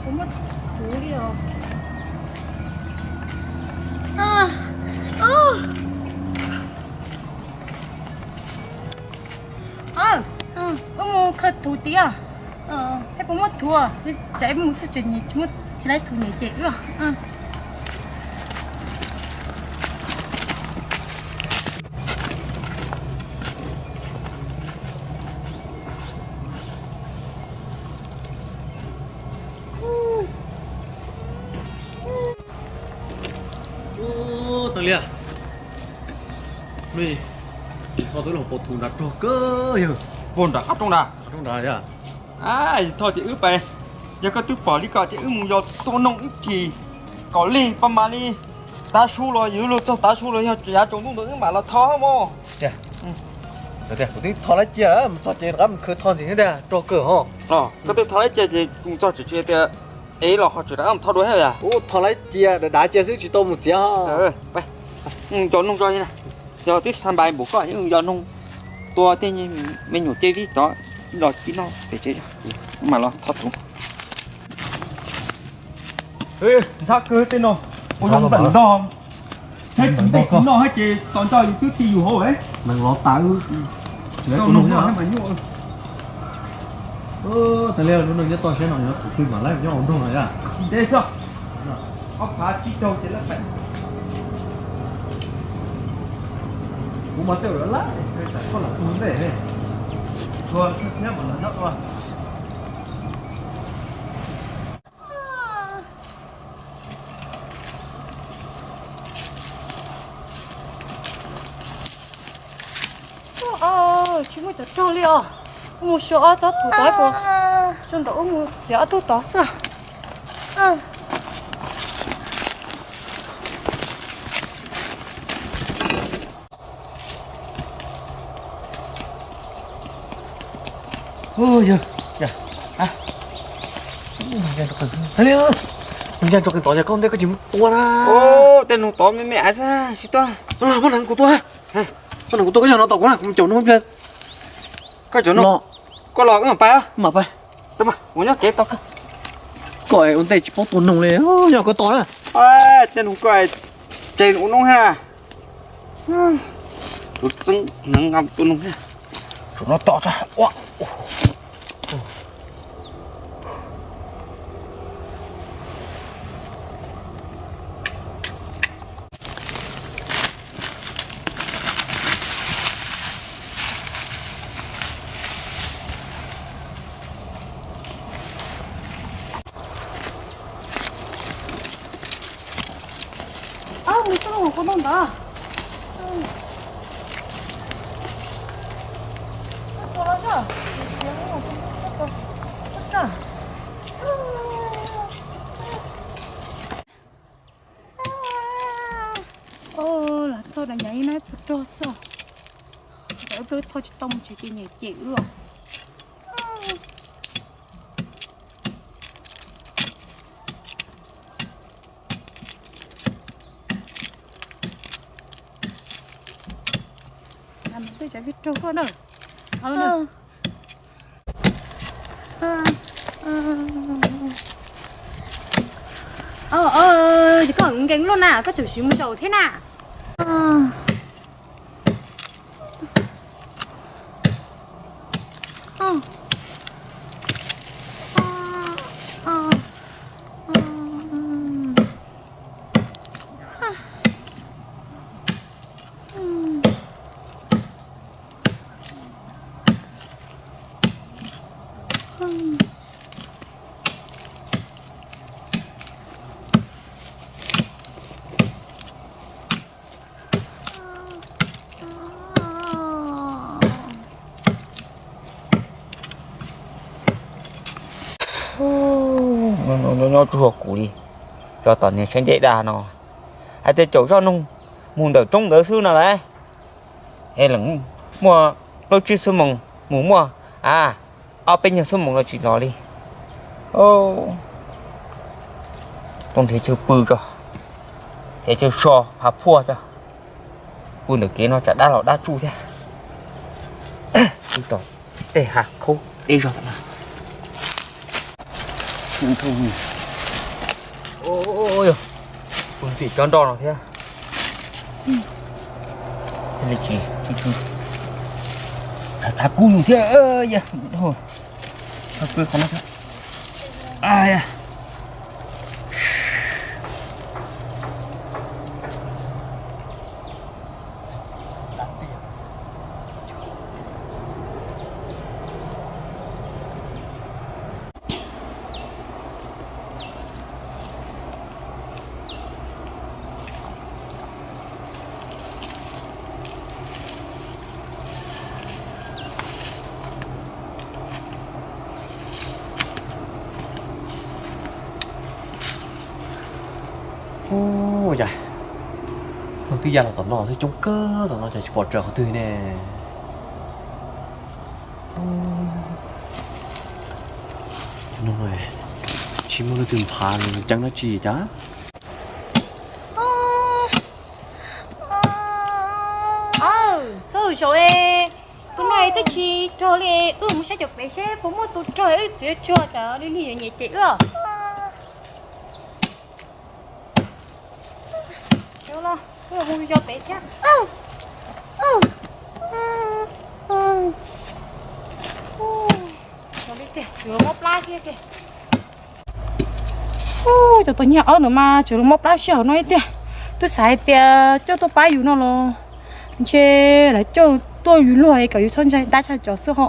Muab thuv li os. Wb mus khaws thuv tiag. Peb puas muab thuv, tsam mus txog tsev tsis muaj tsis laib thuv niam cem wb. Tag li, tsis tho twb los pom thuv nrad rog kawg yog. Puag nram qab roob nrad. Qab roob nrad yog. Tsis tho ces wb pais, yog koj twb pom li ko ces wb mus yos tua noog ib chim kom lig paj mas li. Tav su los yus luag txog tav su los yog yav tsaus ntuj ntawd wb mam los tho mog. Kuv twb tho lawm cia, mus txog ces rov qab mus khawv tho ntxiv thiab tiag, rog kawg ho. Koj twb tho lawm cia ces mus txog tsev tsis tias ev los ho tseem rov qab mus tho dua thiab yom. Kuv tho lawm cia, dav dav cia xwb tsis tau mus txiav ho. Yos noog tso, yog twb xa npais npaum koj yos noog tua tej me nyuam tej vij tod los ci noj pem tsev, mam los tho thuv. Ntxhab kawg tej no, ua zoo npleem ntog. Thiab tsis npleem ci noj thiab ces tos nco yus twb ti yus hauv. Neeg los tas. Tau noog noj thiab mas nyuaj. Tas li lub neej nyob toj siab no yog tus twg mam laib nyob ua nroog no yom. Tsis ntev txog, ob phav tsib caug ces lawv pem. Kuv mas tej zaum lawm, tsam koj lam ua ntej, tsuag thiab mas lam nyob ua. Tsis muaj cov rog li os. Wb mus xyuas ob tsob thuv tod puas, xyuas ntawm wb mus txiav ob tug tod xwb. Yog, yog, mus ncaj tso qees tod, yog koj ntej koj tsis muab tua na. Tej noog tod me me av xwb, tsis tua. Muab hneev kuv tua, muab hneev kuv tua, koj yog no tos kuv na, kuv mus caum noog ib pliag. Koj caum noog, koj los wb mam pais. Mam pais. Ua nyob kev tau. Koj ua ntej tsis paub tua noog li, yog koj tos na. Tej noog koj tseg ua noob thiab. Tus txeeb hneev nqa tua noog thiab. Tsum no tom tso. Nws txoj lus qhov no ntag. Lam thauj dav nyav ib nab puas rog xwb. Ntawm wb peb thauj tsis tau mus tsev ces niam cem wb os. Tej cov peb raug koj na. Ces koj nkees luaj na, koj tseem siv mus zaum thiab na. Nyob tsuj hua kuv li, cov tom niag saib ncej daj no, hais tias caum zoj noog mus ntawm roob ntawd xwb no lauj. Es leem muaj plaub tsib xuab moos mus muaj, a, ob peb nyuag xuab moos los tsis los li. Tuaj nrhiav chaw pw tso, nrhiav chaw so hav phuaj tso. Pw ntawm kev no tsam dab los dab tsuj thiab. Pw tom tej hav khaub deb zog tom no. Ua yog, tus ntxim cov nroj no thiab. Li tsis tsis tsis, thav kub yus thiab. Qhov no thiab. Ua cas hnub twb ya los tom no twb coob kawg tom no cas tsis pom raws qhov twg ne. Tsis muaj leej twg nphav los ceeb dab tsi cas. Txhob zaum, tus no twb tsis rog li, wb mus saib cov pem seb puas muaj tus rog wb txiv tsuag tas li li yuav nyiam cem wb. Los, wb mus yos pem thiab. Ua li tiag, tsuas mob plab thiab tiag. Cov tau nyiaj ob ntawd mas tsuas mob plab sij hawm no ib tiag. Twb xav hais tias coj tuaj pab yus no los ntshe lawv coj tuaj yus luag kom yus txhob ntshai dab tshaj cov xwb ho.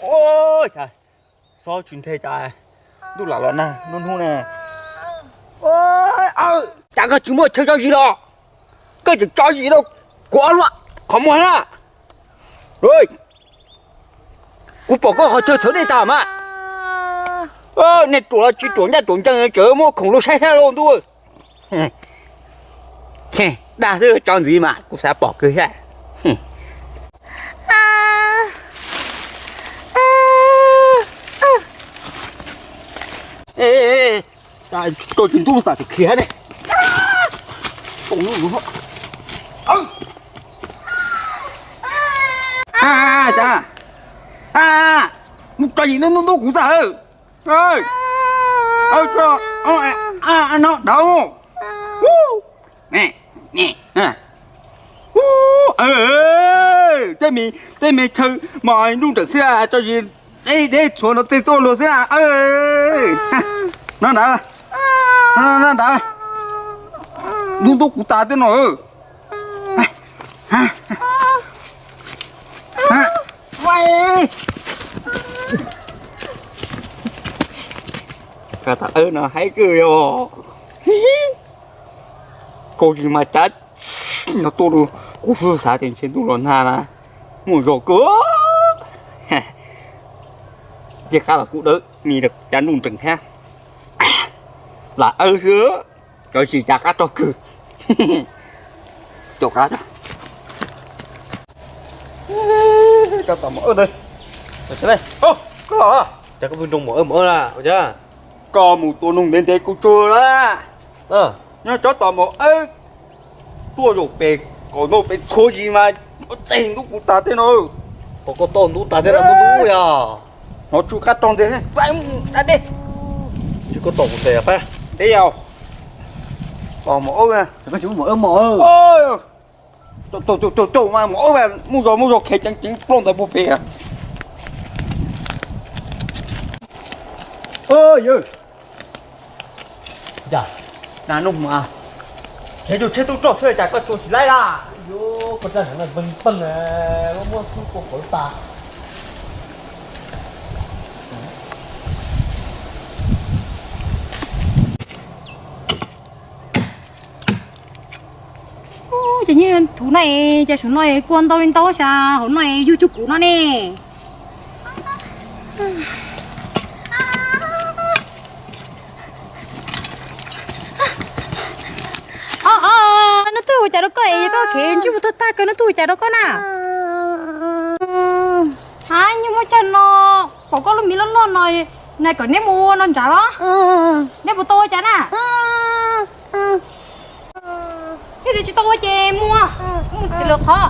Ua cas xob tsis nthe cas ntuj lam los nag hnub hnub ne. Cas koj tsis muaj chaw tso zis los? Koj tseem tso zis rau kuv ob lub qhov muag na. Kuv pom koj qhov chaw txhawv dej tas mas. Nej ruam los tsis ruam, ncaj ruam ncees tseem muab khoom los saib thiab lauj ntuj. Dag xwb tso ntxiv mas kuv xav pom kawg thiab. Koj tsis ntub tas khiav ne. Mus tso zis ntub ntub kuv txaj. No dawb. Tej me chaw mas nruj nreem xwb, tso zis deb deb txhuav no tej tuaj luag xwb. No ntawd, no ntawd, ntub ntub kuv tas tej no. Koj tas no haib kawg yog. Koj tsis mas cav no tuaj rau kuv xub xav tias ntshe ntuj los nag na, muaj zog kawg. Cej qab los kuj dawb, me cav nruj nreem thiab. Lam awb xwb, cov tsis cav qab rog kawg. Caum qab, cov tom mos awb ntawd. Koj, cas koj pheej nroo mos awb mos awb na? Koj mus tua noog ntev ntev kuv tsuag na. Nyob cov tom mos awb tuaj zaum pem kaum ntau pem txhua yim mas txeeg ntub kuv tas tej no. Koj tau ntub tas tej no ntub yog. Hnov tsuj qab rog ntxiag da dej. Tsis koj tom kuv tes pab deb yau. Tom mos awb na. Caum caum caum mas mos awb mas muj zog muj zog khev ceev ceev plaub ntawd puag pem. Yawg, cas nag nug mas, ces yus tsheej tub rog xwb cas koj tsuas tsis laib laj. Yuav koj raj heev no npeeg peeg, muab muab xub kua qhov tas. Ces nyiaj thuv no, ces saum no kua ntau li ntau xya, hauv no yug cuag kuv no ne. Twb ua cas rau koj es koj khev ntsej muag tuag tag kawg no, twb ua cas rau koj na? Hais, nyuag muaj cag no, pom koj lub miv loj loj no, nais kom neb mus ua no nrad los? Neb puas tau ua cas na? Yog tias tsis tau ua ces mus, mus txiv lawv qhov.